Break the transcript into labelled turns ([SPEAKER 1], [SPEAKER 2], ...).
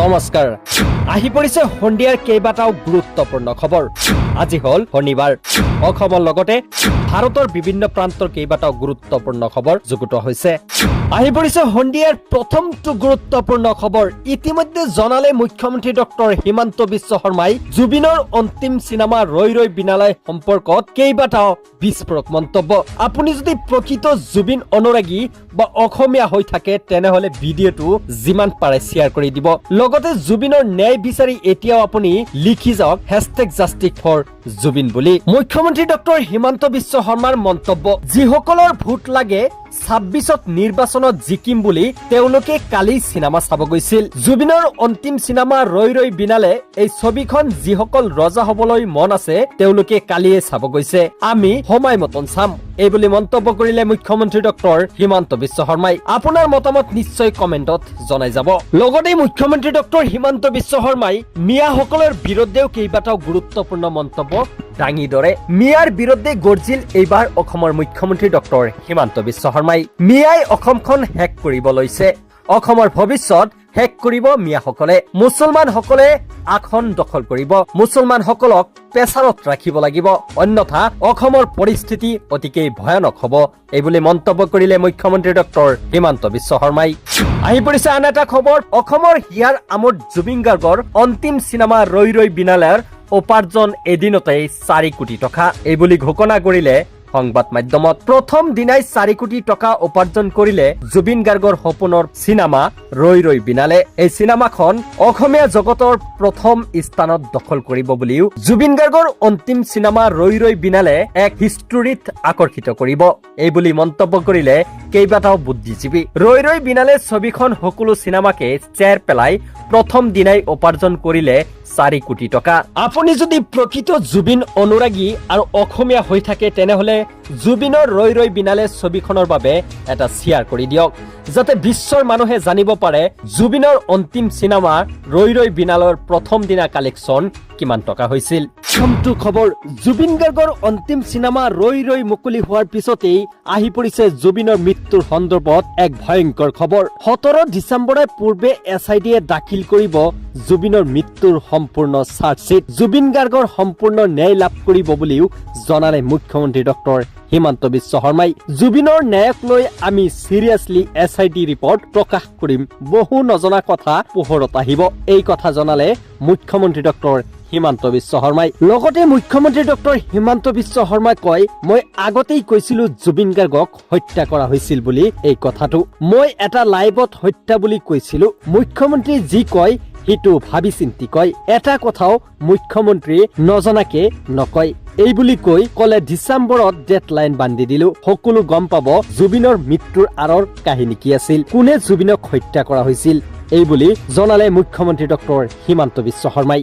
[SPEAKER 1] নমস্কাৰ, আহি পৰিছে সন্ধিয়াৰ কেইবাটাও গুৰুত্বপূৰ্ণ খবৰ। আজি হ'ল শনিবাৰ। অসমৰ লগতে ভাৰতৰ বিভিন্ন প্ৰান্তৰ কেইবাটাও গুৰুত্বপূৰ্ণ খবৰ যুগুত হৈছে। আহি পৰিছে সন্ধিয়াৰ প্ৰথমটো গুৰুত্বপূৰ্ণ খবৰ। ইতিমধ্যে জনালে মুখ্যমন্ত্ৰী ডক্টৰ হিমন্ত বিশ্ব শৰ্মাই জুবিনৰ অন্তিম চিনেমা ৰৈ ৰৈ বিনালে সম্পৰ্কত কেইবাটাও বিস্ফোৰক মন্তব্য। আপুনি যদি প্ৰকৃত জুবিন অনুৰাগী বা অসমীয়া হৈ থাকে, তেনেহলে ভিডিঅ'টো যিমান পাৰে শ্বেয়াৰ কৰি দিব। লগতে জুবিনৰ ন্যায় বিচাৰি এতিয়াও আপুনি লিখি যাওক #JusticeForZubeen বুলি। মুখ্যমন্ত্ৰী ডক্টৰ হিমন্ত বিশ্ব শৰ্মাৰ মন্তব্য, যিসকলৰ ভোট লাগে, 26ত নিৰ্বাচনত জিকিম বুলি, তেওঁলোকে কালি চিনেমা চাব গৈছিল। জুবিনৰ অন্তিম চিনেমা ৰৈ ৰৈ বিনালে, এই ছবিখন যিসকল ৰজা হবলৈ মন আছে, তেওঁলোকে কালিয়ে চাব গৈছে। আমি সময় মতন চাম, এই বুলি মন্তব্য কৰিলে মুখ্যমন্ত্ৰী ডক্টৰ হিমন্ত বিশ্ব শৰ্মাই। আপোনাৰ মতামত নিশ্চয় কমেণ্টত জনাই যাব। লগতে মুখ্যমন্ত্ৰী ডক্টৰ হিমন্ত বিশ্ব শৰ্মাই মিয়াসকলৰ বিৰুদ্ধেও কেইবাটাও গুৰুত্বপূৰ্ণ মন্তব্য দাঙি ধৰে। মিয়াৰ বিৰুদ্ধে গৰ্জিল এইবাৰ অসমৰ মুখ্যমন্ত্ৰী ডক্টৰ হিমন্ত বিশ্ব শৰ্মাই। মিয়াই অসমখন শেষ কৰিব লৈছে। অসমৰ ভৱিষ্যত শেষ কৰিব মিয়াসকলে। মুছলমানসকলে আসন দখল কৰিব। মুছলমানসকলক প্ৰেছাৰত ৰাখিব লাগিব, অন্যথা অসমৰ পৰিস্থিতি অতিকেই ভয়ানক হ'ব, এইবুলি মন্তব্য কৰিলে মুখ্যমন্ত্ৰী ডক্টৰ হিমন্ত বিশ্ব শৰ্মাই। আহি পৰিছে আন এটা খবৰ। অসমৰ হিয়াৰ আমোদ জুবিন গাৰ্গৰ অন্তিম চিনেমা ৰৈ ৰৈ বিনালেৰ উপাৰ্জন এদিনতেই 4 কোটি টকা, এইবুলি ঘোষণা কৰিলে সংবাদ মাধ্যমত। প্ৰথম দিনাই 4 কোটি টকা উপাৰ্জন কৰিলে জুবিন গাৰ্গৰ সপোনৰ চিনেমা ৰৈ ৰৈ বিনালে। এই চিনেমাখন অসমীয়া জগতৰ প্ৰথম স্থানত দখল কৰিব বুলিও, জুবিন গাৰ্গৰ অন্তিম চিনেমা ৰৈ ৰৈ বিনালে এক হিষ্টৰীত আকৰ্ষিত কৰিব, এই বুলি মন্তব্য কৰিলে কেইবাটাও বুদ্ধিজীৱী। ৰৈ ৰৈ বিনালে ছবিখন সকলো চিনেমাকে চেৰ পেলাই প্ৰথম দিনাই উপাৰ্জন কৰিলে 4 কোটি টকা। আপুনি যদি প্ৰকৃত জুবিন অনুৰাগী আৰু অসমীয়া হৈ থাকে, তেনেহলে জুবিনৰ ৰৈ ৰৈ বিনালে ছবিখনৰ বাবে এটা শ্বেয়াৰ কৰি দিয়ক, যাতে বিশ্বৰ মানুহে জানিব পাৰে জুবিনৰ অন্তিম চিনেমা ৰৈ ৰৈ বিনালৰ প্ৰথম দিনা কালেকশ্যন কিমান টকা হৈছিল। প্ৰথমটো খবৰ, জুবিন গাৰ্গৰ অন্তিম চিনেমা ৰৈ ৰৈ মুকলি হোৱাৰ পিছতেই আহি পৰিছে জুবিনৰ মৃত্যুৰ সন্দৰ্ভত এক ভয়ংকৰ খবৰ। 17 ডিচেম্বৰৰ পূৰ্বে এছ I টিয়ে দাখিল কৰিব জুবিনৰ মৃত্যুৰ সম্পূৰ্ণ চাৰ্জশ্বিট। জুবিন গাৰ্গৰ সম্পূৰ্ণ ন্যায় লাভ কৰিব বুলিও জনালে মুখ্যমন্ত্ৰী ডক্টৰ হিমন্ত বিশ্ব শৰ্মাই। জুবিনৰ ন্যায়ক লৈ আমি চিৰিয়াছলি এছআইটি ৰিপৰ্ট প্ৰকাশ কৰিম, বহু নজনা কথা পোহৰত আহিব, এই কথা জনালে মুখ্যমন্ত্ৰী ডক্টৰ হিমন্ত বিশ্ব শৰ্মাই। লগতে মুখ্যমন্ত্ৰী ডক্টৰ হিমন্ত বিশ্ব শৰ্মাই কয়, মই আগতেই কৈছিলো জুবিন গাৰ্গক হত্যা কৰা হৈছিল বুলি। এই কথাটো মই এটা লাইভত হত্যা বুলি কৈছিলো। মুখ্যমন্ত্ৰী যি কয়, সেইটো ভাবি চিন্তি কয়। এটা কথাও মুখ্যমন্ত্ৰীয়ে নজনাকে নকয়, এই বুলি কৈ কলে, ডিচেম্বৰত ডেডলাইন বান্ধি দিলো, সকলো গম পাব জুবিনৰ মৃত্যুৰ আঁৰৰ কাহিনী কি আছিল, কোনে জুবিনক হত্যা কৰা হৈছিল, এই বুলি জনালে মুখ্যমন্ত্ৰী ডক্টৰ হিমন্ত বিশ্ব শৰ্মাই।